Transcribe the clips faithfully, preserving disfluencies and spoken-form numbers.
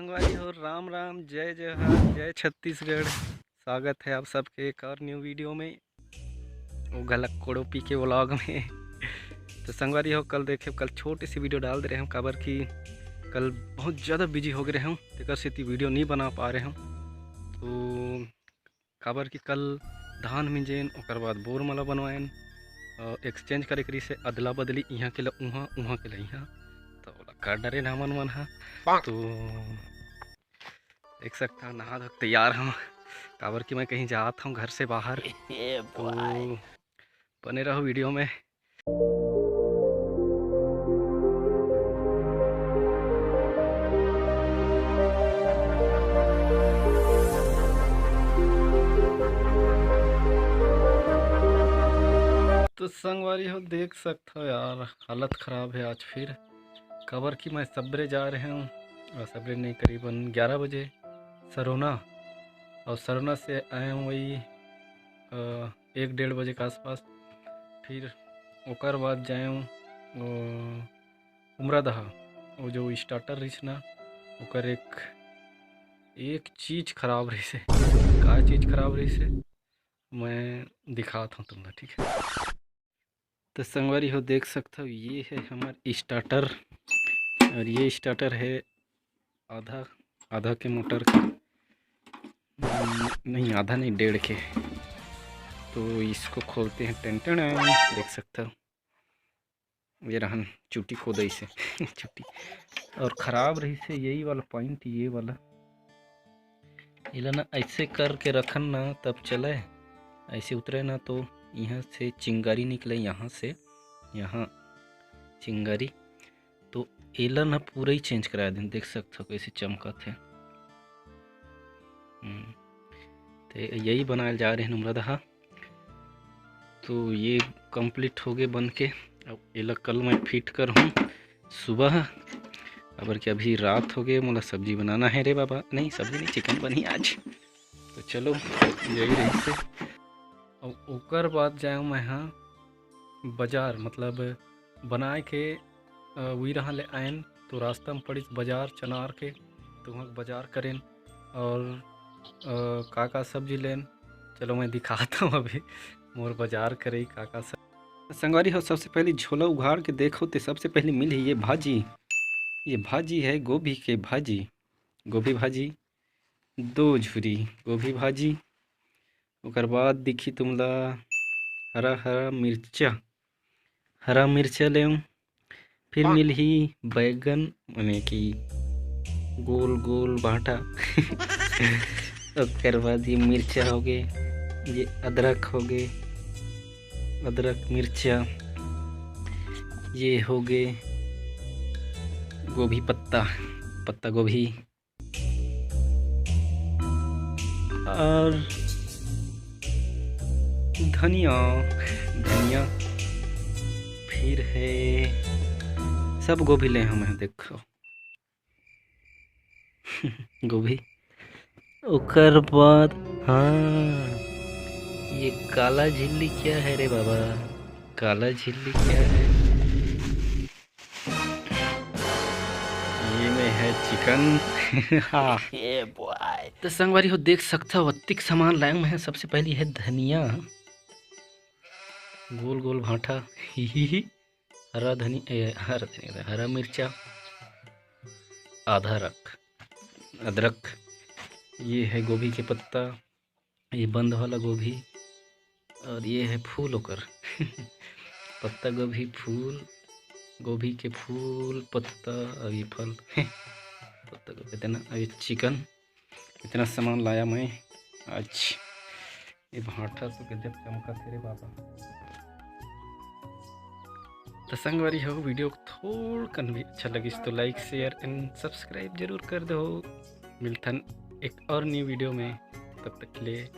संगवारी हो, राम राम, जय जोहार, जय छत्तीसगढ़। स्वागत है आप सबके एक और न्यू वीडियो में, वो घलक कोड़ो पी के व्लॉग में। तो संगवारी हो, कल देखे, कल छोटी सी वीडियो डाल दे रहे हम, काबर कि कल बहुत ज़्यादा बिजी हो गए रहे हम, तेकर सेती वीडियो नहीं बना पा रहे हम। तो काबर कि कल धान मिंजेन, ओकर बाद बोर मला बनवाएन, अ, एक्सचेंज करे के रहिसे, अदला बदली, इहाँ के ला उहाँ, उहाँ के ला इहाँ, तो ओला कर डरेन हमन मन हा। तो देख सकता, नहा धो के तैयार हूँ, काबर कि मैं कहीं जात हूँ घर से बाहर। तो बने रहो वीडियो में। तो संगवारी हो, देख सकत हो यार, हालत खराब है आज फिर, काबर कि मैं सबरे जा रहे हूँ, और सबरे नहीं, करीबन ग्यारह बजे सरोना, और सरोना से आए हूँ वही, अ, एक डेढ़ बजे के आसपास। फिर ओकर बाद जाए हूँ, अ, उमरादहा, वो जो स्टार्टर रहिस ना, ओकर एक, एक चीज खराब रहिसे। का चीज खराब रहिसे, मैं दिखात हूँ तुमला, ठीक है? तो संगवारी हो, देख सकत हो, ये है हमर स्टार्टर, और ये स्टार्टर है आधा, आधा के मोटर के, हम्म, नहीं, आधा नहीं, डेढ़ के। तो इसको खोलते हैं, टन टन, देख सकत हो, ये रहन चुटी खोदई से। चुटी। और खराब रहिसे यही वाला पॉइंट, ये वाला। एला ना ऐसे करके रखन ना, तब चले, ऐसे उतरे ना तो यहाँ से चिंगारी निकले, यहाँ से, यहाँ चिंगारी। तो एला ना पूरा ही चेंज करा देन, देख सकत हो कैसे चमकत है। हम्म, तो यही बनाए जा रहे हैं उमरादहा। तो ये कंप्लीट हो गए बन के। अब एला कल मैं फिट करहूँ सुबह, काबर कि अभी रात हो गए, मोला सब्जी बनाना है रे बाबा। नहीं, सब्जी नहीं, चिकन बनी आज। तो चलो, यही रहिसे। अब ओकर बाद जाए मैं हाँ बाजार, मतलब बनाए के, अ, उही रहा ले आएन, तो रास्ता में पड़िस बाजार चनार के, तो वहाँ बाजार करेन और, अ, का का सब्जी लेन, चलो मैं दिखाता हूँ अभी मोर बाजार करे का का सब। संगवारी हो, सबसे पहले झोला उघाड़ के देखो, ते सबसे पहले मिलही ये भाजी। ये भाजी है गोभी के भाजी, गोभी भाजी, दो झुरी गोभी भाजी। ओकर बाद दिखही तुमला हरा हरा मिर्चा, हरा मिर्चा लेव। फिर मिलही बैगन, माने कि गोल गोल भांटा। ओकर बाद ये मिर्चा हो गे, ये अदरक हो गे, अदरक मिर्चा, ये हो गे गोभी पत्ता, पत्ता गोभी, और धनिया, धनिया, फिर है सब गोभी ले हूँ मैं, देखो। गोभी। ओकर बाद, हाँ, ये काला झिल्ली क्या है रे बाबा? काला झिल्ली क्या है? ये में है चिकन। हाँ। तो संगवारी हो, देख सकत हो, अतिक सामान लायंग मैं। सबसे पहली है धनिया, गोल गोल भांटा, ही ही ही, हरा धनी-, ए, हरा धनिया, हरा मिर्चा, आधा रख, अदरक, ये है गोभी के पत्ता, ये बंद वाला गोभी, और ये है फूल ओकर। पत्ता गोभी फूल, गोभी के फूल, पत्ता, और ये फल। पत्ता गोभी इतना, और ये चिकन, इतना सामान लाया मैं आज। ये भांटा तो गजब चमका थे रे बाबा। तो संगवारी हो, वीडियो थोड़कन भी अच्छा लगिस तो like, share and subscribe जरूर कर दो। मिलथन एक और न्यू वीडियो में, तब तक के लिए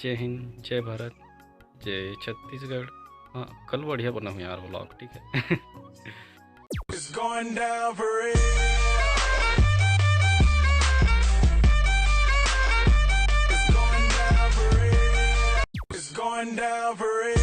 जय हिंद, जय भारत, जय छत्तीसगढ़। हाँ, कल बढ़िया बनाहूँ यार व्लॉग, ठीक है? It's going down for real. It's going down for real. It's going down for real.